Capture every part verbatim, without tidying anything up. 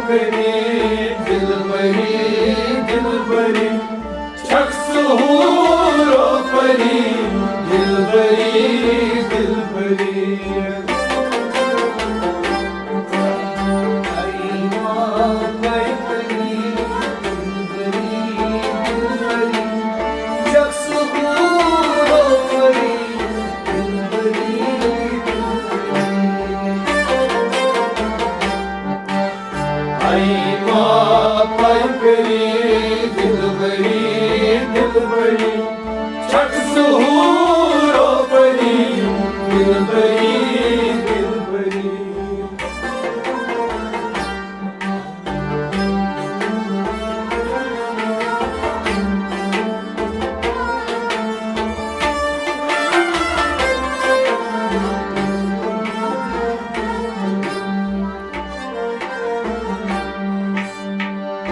پری، دلبری، دلبری، چھکھ سحورو پری، دلبری، دلبری۔ اے ما پاپری، دلبری، دلبری، چھکھ سحورو پری، دلبری، دلبری۔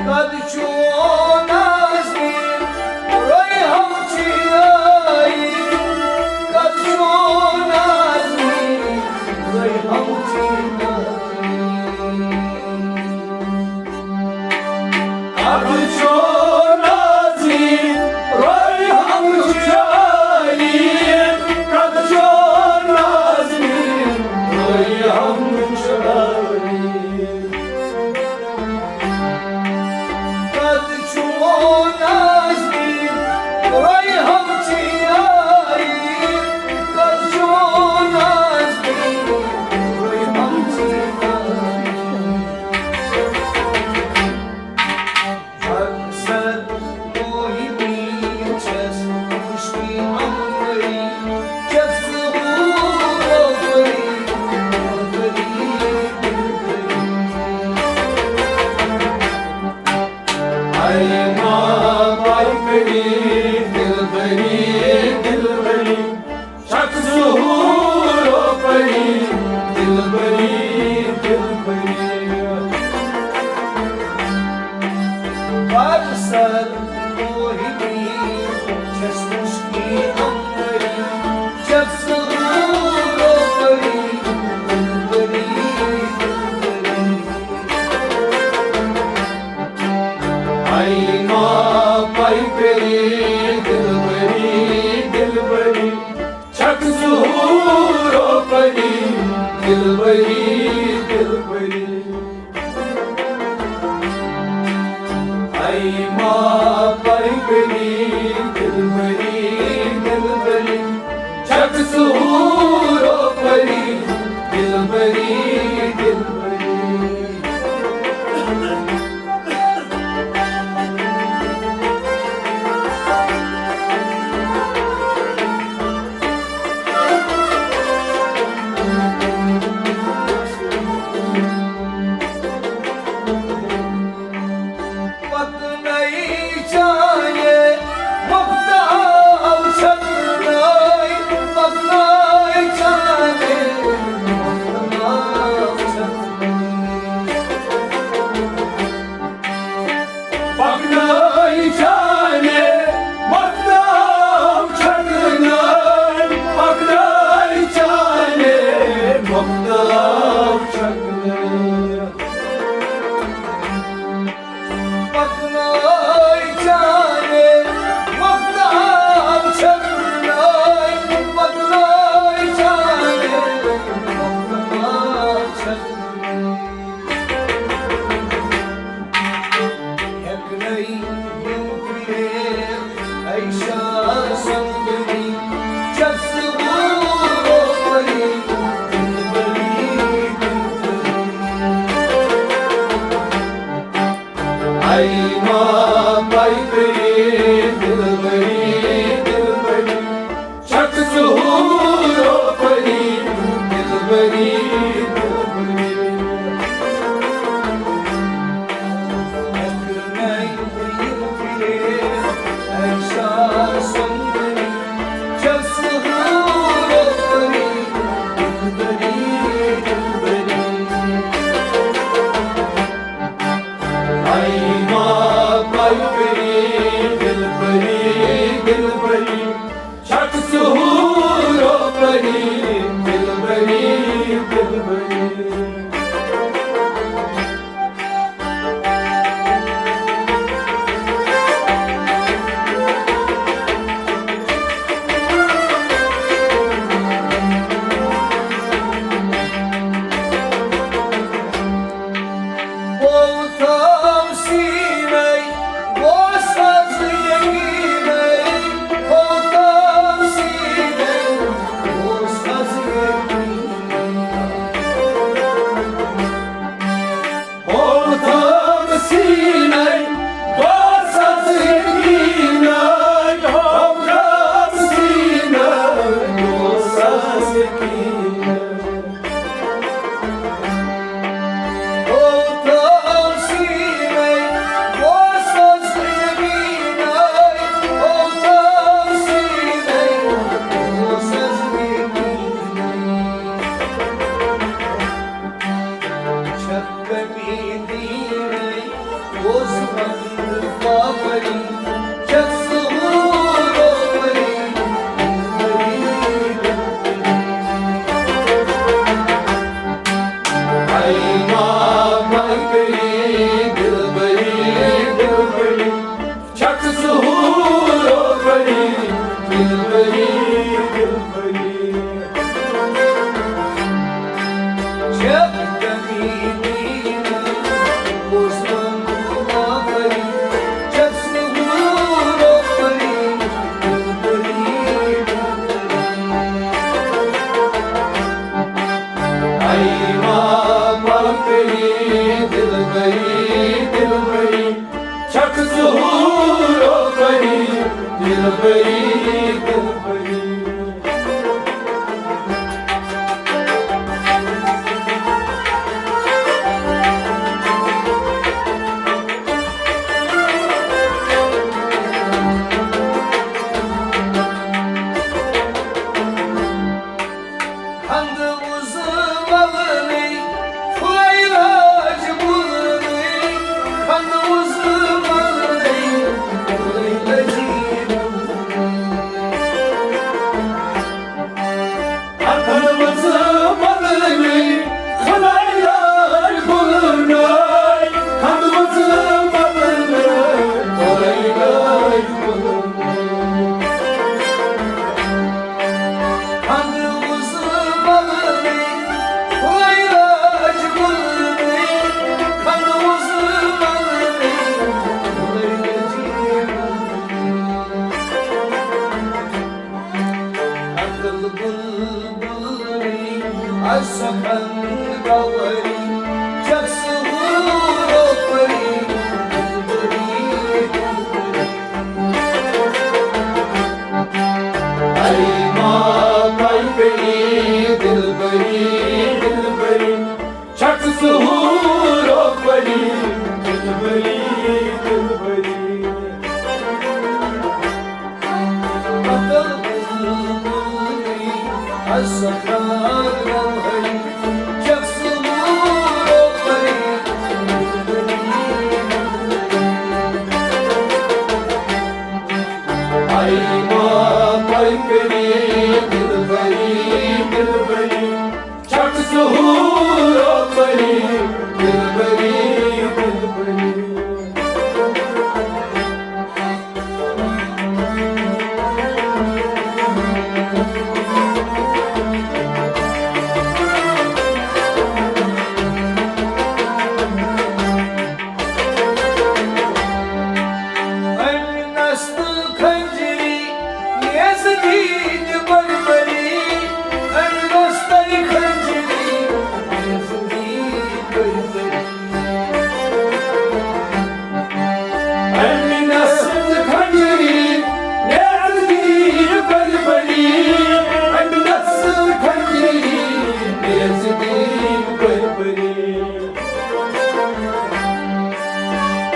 قد چون نازنین روی ہم چیائی، قد چون نازنین روی ہم چیائی۔ قد چون نازنین روی ہم چیائی، قد چون نازنین روی ہم چیائی۔ قد چون نازنین روی ہم چیائی، قد چون نازنین روی ہم چیائی۔ اکثر کوئی بھی چس مشکی امری، چس بورو بری، بری، بری۔ اے ما پاپری، دلبری، دلبری، چھکھ سحورو پری، دلبری، دلبری۔ بر سر کوہنی چھس مشکی امری، چھکھ سحورو پری، دلبری، دلبری۔ اے ما پاپری، دلبری، دلبری، چھکھ سحورو پری، دلبری، دلبری۔ اے ما پاپری، دلبری، دلبری، چھکھ سحورو پری، دلبری، دلبری۔ پکنائی چانے مختاو چھکنائی، پکنائی چانے مختاو چھکنائی۔ پکنائی چانے مختاو چھکنائی، پکنائی چانے مختاو چھکنائی۔ پکنائی چانے مختاو چھکنائی، پکنائی چانے مختاو چھکنائی۔ ہیکنائی یوم پیرے ایشا سندری، چس بورو پری، دلبری، دلبری۔ اے ما پاپری، دلبری، دلبری، چھکھ سحورو پری، دلبری، دلبری۔ اکرمائی یوم پیرے ایشا سندری، چھکھ سحورو پری، دلبری، دلبری۔ اے ما پاپری، دلبری، دلبری، چھکھ سحورو پری، دلبری، دلبری۔ دلبری، دلبری، چھکھ ظہورو پری، دلبری، دلبری۔ خندٕ وُزٕ ملنٕے، پھُلے لٲج بُلنٕے۔ خندٕ وُزٕ ملنٕے، پھُلے لٲجی بُلنٕے۔ خندٕ وُزٕ ملنٕے، پھُلے لٲج بُلنٕے۔ خندٕ وُزٕ ملنٕے، پھُلے لٲج بُلنٕے۔ خندٕ وُزٕ ملنٕے، پھُلے لٲج بُلنٕے۔ خندٕ وُزٕ ملنٕے، پھُلے لٲجی بُلنٕے۔ عقل بُلبُلٕے، از سخن گوہری، چھکھ ظہورو پری، دلبری، دلبری۔ اے ماں پایپری، دلبری، دلبری، چھکھ ظہورو پری، دلبری، دلبری۔ بدل بُلبُلٕے، از سخن گوہری، چھکھ ظہورو پری، دلبری، دلبری۔ آئی ماں پایپری، دلبری، دلبری، چھکھ ظہورو پری، دلبری، دلبری۔ امہِ نستہٕ خنجری، نیزٕ دیٖنہِ بربری۔ امہِ نستہٕ خنجری، نیزٕ دیٖنہِ بربری۔ امہِ نستہٕ خنجری، نیزٕ دیٖنہِ بربری۔ امہِ نستہٕ خنجری، نیزٕ دیٖنہِ بربری۔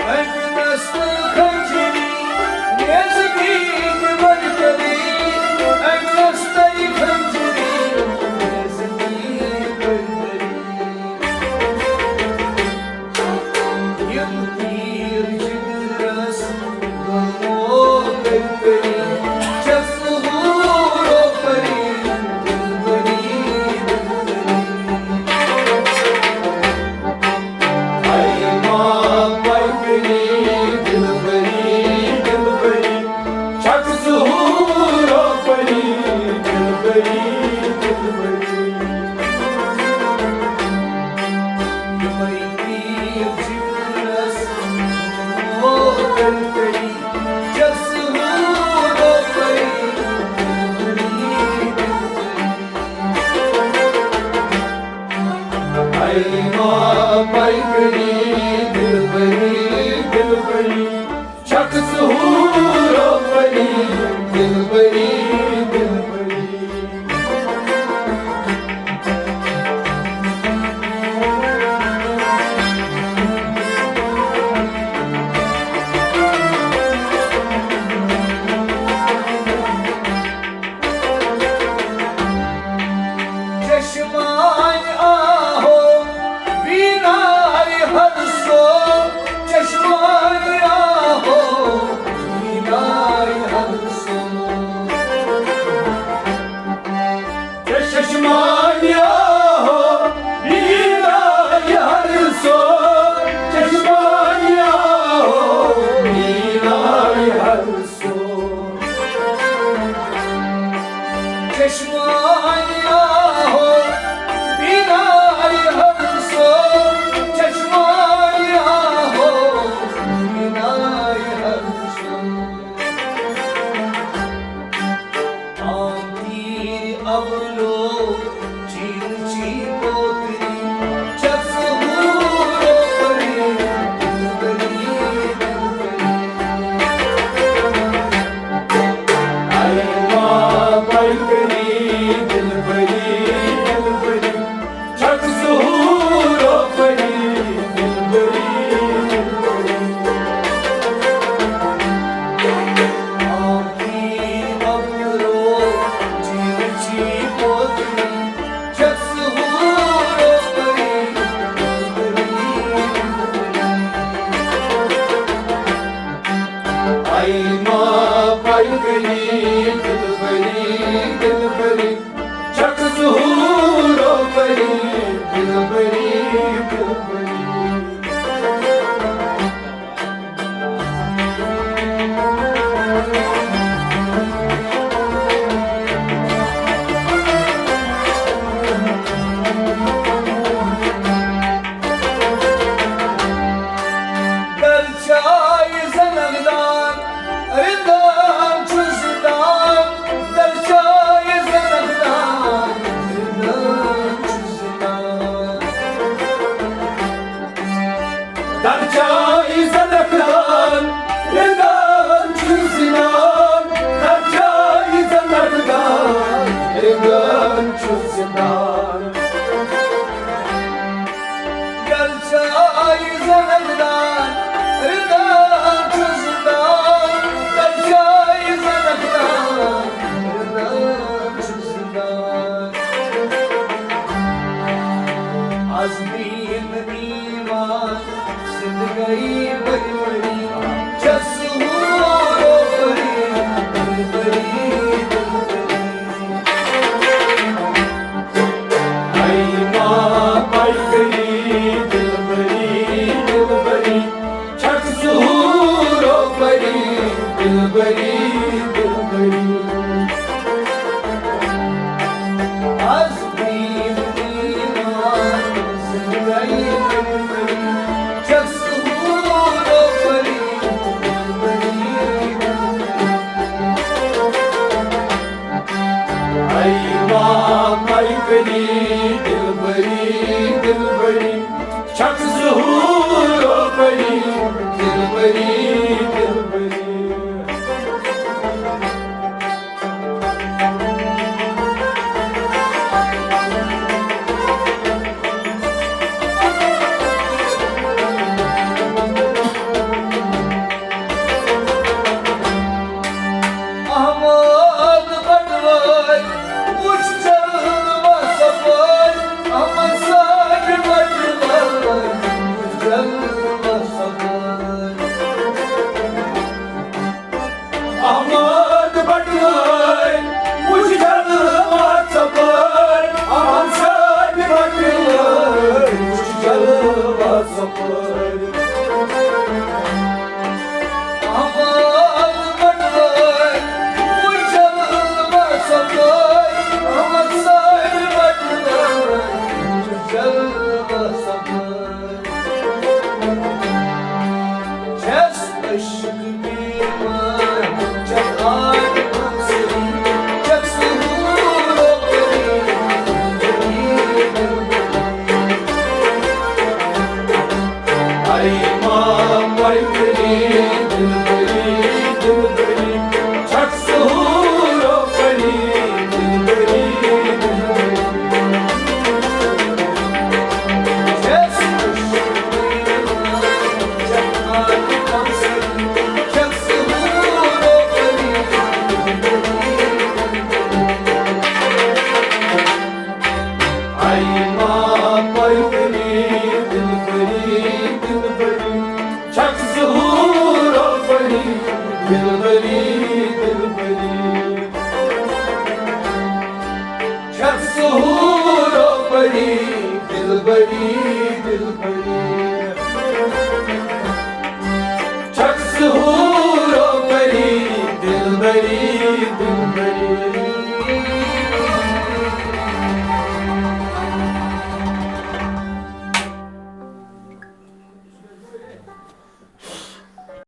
امہِ نستہٕ خنجری، نیزٕ دیٖنہِ بربری۔ امہِ نستہٕ خنجری، نیزٕ دیٖنہِ بربری۔ یِم تیٖر جِگرس گوٚو کٔرۍ کٔرۍ، چھَس ظہوٗرو پٔری، دِلبٔری، دِلبٔری۔ اے ماں پٔری، دِلبٔری، دِلبٔری۔ چھَکھ ظہوٗرو پٔری، دِلبٔری، دِلبٔری۔ یِمَے تیٖر جِگرَس موکَل پٔری، چھَکھ ظہوٗرو پٔری، دِلبٔری، دِلبٔری۔ اے ماں پٔری، دِلبٔری، دِلبٔری۔ چھَکھ ظہوٗرو پٔری، دِلبٔری، دِلبٔری۔ چشمانِ آہو، بینایہِ ہر سو، چشمانِ آہو، بینایہِ ہر سو۔ دلبری، دلبری۔ در چاے زنخدان، رندان چھُ زندان۔ در چاے زنخدان، رندان چھُ زندان۔ در چاے زنخدان، رندان چھُ زندان۔ در چاے زنخدان، رندان چھُ زندان۔ در چاے زنخدان، رندان چھُ زندان۔ در چاے زنخدان، رندان چھُ زندان۔ از بیم ایمان، زندگی بری بری، چس ہورو بری، دلبری، دلبری۔ ایما پایکری، دلبری، دلبری، چھک سہورو پری، دلبری، دلبری۔ از بیم ایمان، زندگی دلبری، چھک سہورو پری، دلبری، دلبری۔ ایما پایکری، دلبری، دلبری، چھک سہورو پری، دلبری، دلبری۔ احمد بٹوٲرۍ، وُچھ جلوہ سپٲرۍ، احمد صٲبِ بٹوٲرۍ، وُچھ جلوہ سپٲرۍ۔ احمد بٹوٲرۍ، وُچھ جلوہ سپٲرۍ، احمد صٲبِ بٹوٲرۍ، وُچھ جلوہ سپٲرۍ۔ احمد بٹوٲرۍ، وُچھ جلوہ سپٲرۍ، احمد صٲبِ بٹوٲرۍ، وُچھ جلوہ سپٲرۍ۔ چھَس عشق بیمار، چھَس آگ بمسری، چھَس سہورو پری۔ ایما پایکری، دلبری، دلبری، چھَس سہورو پری، دلبری، دلبری۔ ایما پایکری، دلبری، دلبری، چھَس سہورو پری، دلبری، دلبری۔ چھَس سہورو پری، دلبری، دلبری۔ چھَس سہورو پری، دلبری، دلبری۔